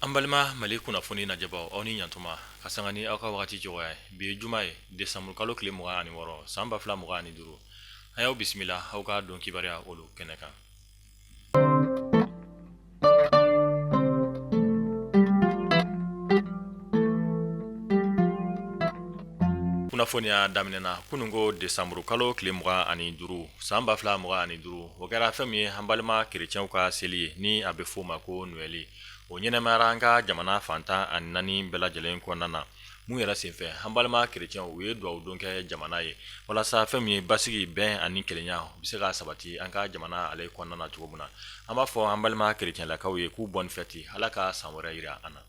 An balima Mali kunnafoni lajɛbaaw, aw ni ɲantuma ka sanga ni aw ka wagati cogoya ye. Bi ye juma ye, décembre kalo tile 26, san 2025. A y'aw bisimila aw ka don kibaruya olu kɛnɛ kan. Kunnafoniya daminɛ na kununko décembre kalo tile 25, san 2025, o kɛra fɛn min ye an balima kerecɛnw ka seli ye, ni a bɛ f'o ma ko Noël. O ɲɛnamayara an ka jamana fan 14 bɛɛ lajɛlen kɔnɔna na. Mun yɛrɛ senfɛ, an balima kerecɛnw u ye dugawu don kɛ jamana ye walasa fɛn min ye basigi, bɛn ani kelenya u bɛ se ka sabati an ka jamana ale kɔnɔna na cogo min na. An b'a fɔ an balima kerecɛnlakaw ye k'u bonne fête, Ala ka san wɛrɛ jira an na.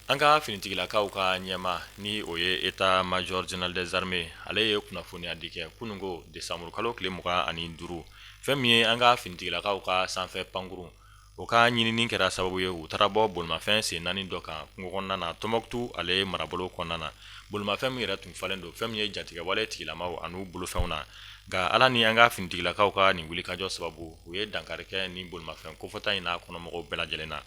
An ka finitigilakaw ka ɲɛmaa, ni o ye état major général des armées, ale ye kunnafoniya di kɛ kununko décembre kalo tile 25, fɛn min ye an ka finitigilakaw ka sanfɛ pankurun, o ka ɲinini kɛra sababu ye u taara bɔ bolimafɛn sen naani dɔ kan kungo kɔnɔna na Tɔnbɔkutu ale marabolo kɔnɔna na, bolimafɛn min yɛrɛ tun falen don fɛn min ye jatigɛwale tigilamaw an'u bolofɛnw na. Nka Ala ni an ka finitigilakaw ka nin wulikajɔ sababu, u ye dankari kɛ nin bolimafɛn kofɔta in n'a kɔnɔmɔgɔw bɛɛ lajɛlen na.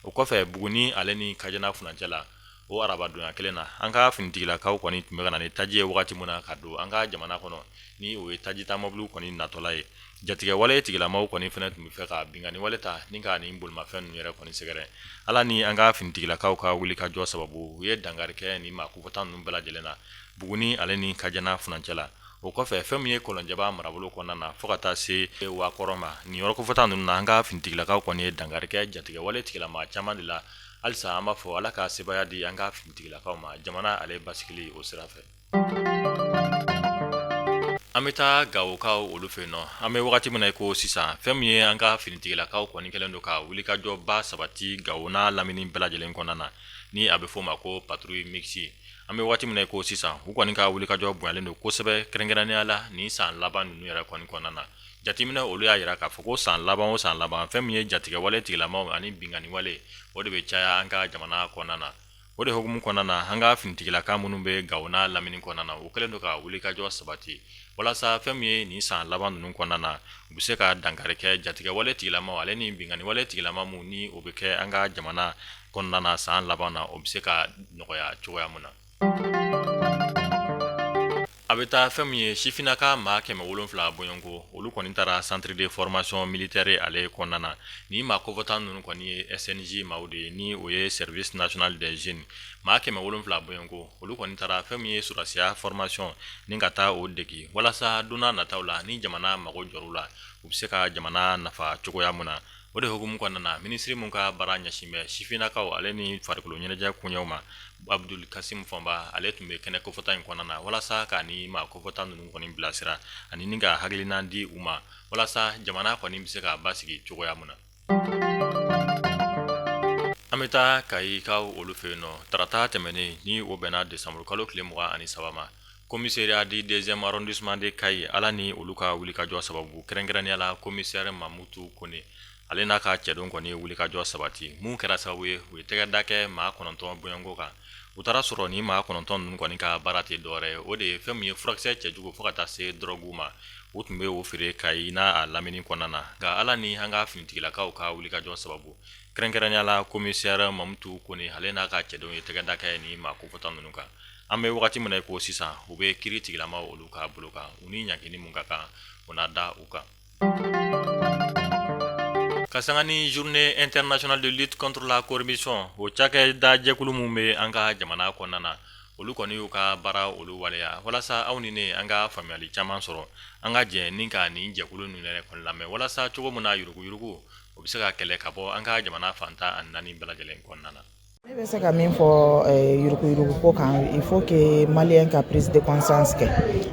O kɔfɛ, Buguni ale ni Kajana furancɛ la, o arabadonya kelen na, an ka finitigilakaw kɔni tun bɛ ka na ni taji ye wagati min na ka don an ka jamana kɔnɔ, ni o ye taji ta mɔbiliw kɔni natɔla ye, jatigɛwale tigilamaw kɔni fana tun bɛ fɛ ka binkanni wale ta ni ka nin bolimafɛn ninnu yɛrɛ kɔni sɛgɛrɛ. Ala ni an ka finitigilakaw ka wulikajɔ sababu, u ye dankari kɛ nin maa kofɔta ninnu bɛɛ lajɛlen na Buguni ale ni Kajana furancɛ la. O kɔfɛ, fɛn min ye Kɔlɔnjɛba marabolo kɔnɔna na fo ka taa se Wakɔrɔ ma, nin yɔrɔ kofɔta ninnu na, an ka finitigilakaw kɔni ye dankari kɛ jatigɛwale tigilamaa caman de la. Halisa an b'a fɔ Ala ka sebaaya di an ka finitigilakaw ma jamana ale basigili o sira fɛ. An bɛ taa Gawokaw olu fɛ yen nɔ. An bɛ wagati min na i ko sisan, fɛn min ye an ka finitigilakaw kɔni kɛlen don ka wulikajɔba sabati Gawo n'a lamini bɛɛ lajɛlen kɔnɔna na, ni a bɛ f'o ma ko patrouille mixte. An bɛ waati min na i ko sisan, u kɔni ka wulikajɔ bonyalen don kosɛbɛ, kɛrɛnkɛrɛnnenya la nin san laban ninnu yɛrɛ kɔni kɔnɔna na. Jateminɛ olu y'a jira k'a fɔ ko san laban o san laban, fɛn min ye jatigɛwale tigilamaw ani binkanniwale, o de bɛ caya an ka jamana kɔnɔna na. O de hukumu kɔnɔna na, an ka finitigilaka minnu bɛ Gawo n'a lamini kɔnɔna na, u kɛlen don ka wulikajɔ sabati walasa fɛn min ye nin san laban ninnu kɔnɔna na, u bɛ se ka dankari kɛ jatigɛwale tigilamaw ale ni binkanniwale tigilama minnu ni o bɛ kɛ an ka jamana kɔnɔna na san laban na, o bɛ se ka nɔgɔya cogoya min na. A bɛ taa fɛn min ye sifinnaka maa 700 bɔɲɔgɔnko, olu kɔni taara centre de formation militaire ale kɔnɔna na. Nin maa kofɔta ninnu kɔni ye SNJ maaw de ye, ni o ye service national des jeunes. Maa 700 bɔɲɔgɔnko, olu kɔni taara fɛn min ye sɔrɔdasiya formation ni ka taa o degi walasa don nataw la, ni jamana mago jɔr'u la, u bɛ se ka jamana nafa cogoya min na. O de hukumu kɔnɔna na, minisiri min ka baara ɲɛsin bɛ sifinnakaw ale ni farikolo ɲɛnajɛ koɲɛw ma, Abudul Kasim Fɔnba, ale tun bɛ kɛnɛ kofɔta in kɔnɔna na walasa ka nin maa kofɔta ninnu kɔni bilasira ani ni ka hakilina di u ma walasa jamana kɔni bɛ se ka basigi cogoya min na. An bɛ taa Kayikaw olu fɛ yen nɔ, tarata tɛmɛnen, ni o bɛnna décembre kalo tile 23 ma, commissariat du deuxième arrondissement de Kayi, Ala ni olu ka wulikajɔ sababu, kɛrɛnkɛrɛnnenya la commissaire Mamutu Kone, ale n'a ka cɛdenw kɔni ye wulikajɔ sabati mun kɛra sababu ye u ye tɛgɛ da kɛ maa 9 bɔɲɔgɔnko kan. U taara sɔrɔ nin maa 9 ninnu kɔni ka baara tɛ dɔwɛrɛ ye, o de ye fɛn min ye furakisɛ cɛjugu fo ka taa se dɔrɔgu ma, u tun bɛ o feere Kayi n'a lamini kɔnɔna na. Nka Ala ni an ka finitigilakaw ka wulikajɔ sababu, kɛrɛnkɛrɛnnenya la commissaire Mamutu Kone, ale n'a ka cɛdenw ye tɛgɛ da kɛ nin maa kofɔta ninnu kan. An bɛ wagati min na i ko sisan, u bɛ kiiri tigilamaw olu ka bolo kan, u ni ɲangini mun ka kan, o na da u kan. Ka sanga ni journée internationale de lutte contre la corruption, o cakɛda jɛkulu min bɛ an ka jamana kɔnɔna na, olu kɔni y'u ka baara olu waleya walasa aw ni ne an ka faamuyali caman sɔrɔ. An ka jɛ ni ka nin jɛkulu ninnu yɛrɛ kɔni lamɛn walasa cogo min na yuruguyurugu o bɛ se ka kɛlɛ ka bɔ an ka jamana fan 14 bɛɛ lajɛlen kɔnɔna na. Ne bɛ se ka min fɔ yuruguyurugu ko kan, il faut que malien ka prise de conscience kɛ.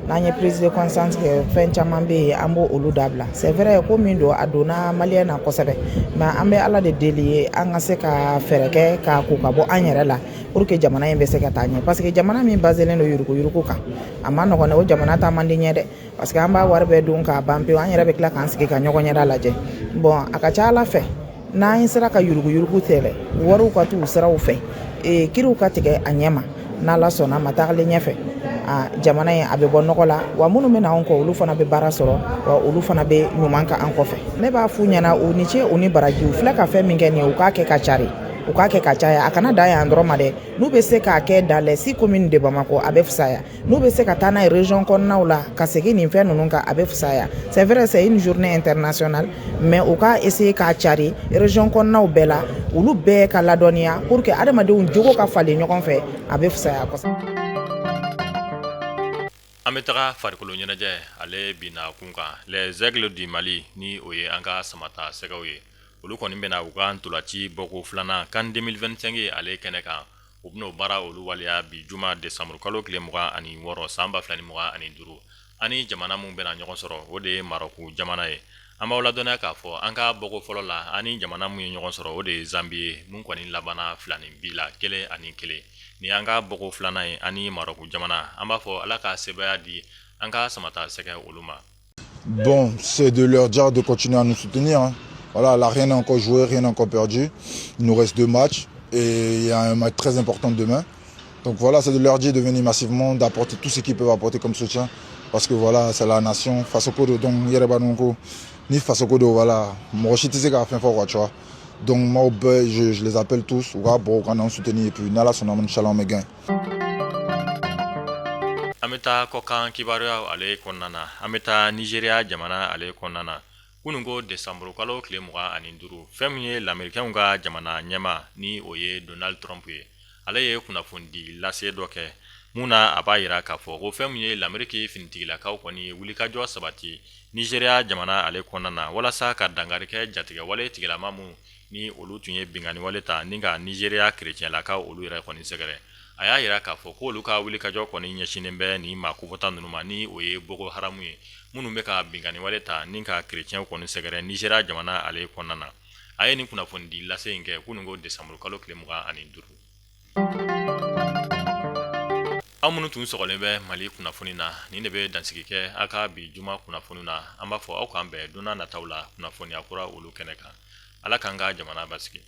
N'an ye prise de conscience kɛ, fɛn caman bɛ yen, an b'o olu dabila. C'est vrai, ko min don, a donna malien na kosɛbɛ, mais an bɛ Ala de deli ye an ka se ka fɛɛrɛ kɛ k'a ko ka bɔ an yɛrɛ la pour que jamana in bɛ se ka taa ɲɛ, parce que jamana min baselen don yuruguyurugu kan, a ma nɔgɔn dɛ. O jamana taa man di ɲɛ dɛ, parce que an b'a wari bɛɛ dun k'a ban pewu, an yɛrɛ bɛ tila k'an sigi ka ɲɔgɔn ɲɛda lajɛ. Bon, a ka ca Ala fɛ, n'an sera ka yuruguyurugu kɛlɛ, wariw ka t'u siraw fɛ, kiriw ka tigɛ a ɲɛ ma, n'Ala sɔnna a ma, tagalen ɲɛfɛ, Jamana in a bɛ bɔ nɔgɔ la wa, minnu bɛ na anw kɔ, olu fana bɛ baara sɔrɔ wa, olu fana bɛ ɲuman kan an kɔfɛ. Ne b'a f'u ɲɛna, u ni ce, u ni baraji. U filɛ ka fɛn min kɛ nin ye, u k'a kɛ ka cari, u k'a kɛ ka caya. A kana dan yan dɔrɔn ma dɛ. N'u bɛ se k'a kɛ dans les six communes de Bamakɔ, a bɛ fisaya. N'u bɛ se ka taa n'a ye région kɔnɔnaw la, ka segin nin fɛn ninnu kan, a bɛ fisaya. C'est vrai, c'est une journée internationale, mais u ka essayer k'a cari région kɔnɔnaw bɛɛ la, olu bɛɛ ka ladɔnniya, pour que adamadenw jogo ka falen ɲɔgɔn fɛ, a bɛ fisaya kosɛbɛ. An bɛ taga farikolo ɲɛnajɛ ale binna kun kan. Les Aigles du Mali, ni o ye an ka samata sɛgɛw ye, olu kɔni bɛna u ka ntolaci bɔko filanan CAN 2025 ale kɛnɛ kan. U bɛn'o baara olu waleya bi juma, décembre kalo tile 26, san 2025. Ani jamana min bɛna ɲɔgɔn sɔrɔ, o de ye Marɔku jamana ye. An b'aw ladɔnniya k'a fɔ an ka bɔko fɔlɔ la, ani jamana min ye ɲɔgɔn sɔrɔ, o de ye Zanbi ye, mun kɔni labanna fila ni bi la, 1-1. Nin y'an ka bɔko filanan ye ani Marɔku jamana. An b'a fɔ Ala ka sebaaya di an ka samata sɛgɛ olu ma. Bon, c'est de leur dire de continuer à nous soutenir, hein. Voilà, là, rien n'est encore joué, rien n'est encore perdu. Il nous reste deux matchs et il y a un match très important demain. Donc voilà, c'est de leur dire de venir massivement, d'apporter tout ce qu'ils peuvent apporter comme soutien. Parce que voilà, c'est la nation. Fasoko don, donc yɛrɛ ni fasoko don, voilà. Mɔgɔ si tɛ se k'a fɛn fɔ quoi, tu vois. Donc moi, je les appelle tous, u ka bɔ, u ka n'anw soutenir et puis n'Ala sɔnna ma, inchallah, on bɛ gagne. An bɛ taa kɔkan kibaruyaw ale kɔnɔna na. An bɛ taa Nizeriya jamana ale kɔnɔna na. Kunun ko desanburu kalo tile 25, fɛn min ye lamerikɛnw ka jamana ɲɛma, ni o ye Donald Trump ye, ale ye kunnafonidi lase dɔ kɛ mun na a b'a yira k'a fɔ ko fɛn min ye Lameriki finitigilakaw kɔni ye wulikajɔ sabati Nizeriya jamana ale kɔnɔna na, walasa ka dankari kɛ jatigɛwale tigilama mun ni olu tun ye binkanniwale ta ni ka Nizeriya kerecɛnlakaw olu yɛrɛ kɔni sɛgɛrɛ. A y'a yira k'a fɔ k'olu ka wulikajɔ kɔni ɲɛsinnen bɛ nin maa kofɔta ninnu ma, ni o ye Boko Haramu ye, minnu bɛ ka binkanniwale ta ni ka kerecɛnw kɔni sɛgɛrɛ Nizeriya jamana ale kɔnɔna na. A ye nin kunnafonidi lase in kɛ kunun ko desanburu kalo tile 25. Aw minnu tun sɔgɔlen bɛ Mali kunnafoni na, nin de bɛ dansigi kɛ aw ka bi juma kunnafoni na. An b'a fɔ aw k'an bɛn don nataw la kunnafoniya kura olu kɛnɛ kan. Ala k'an ka jamana basigi.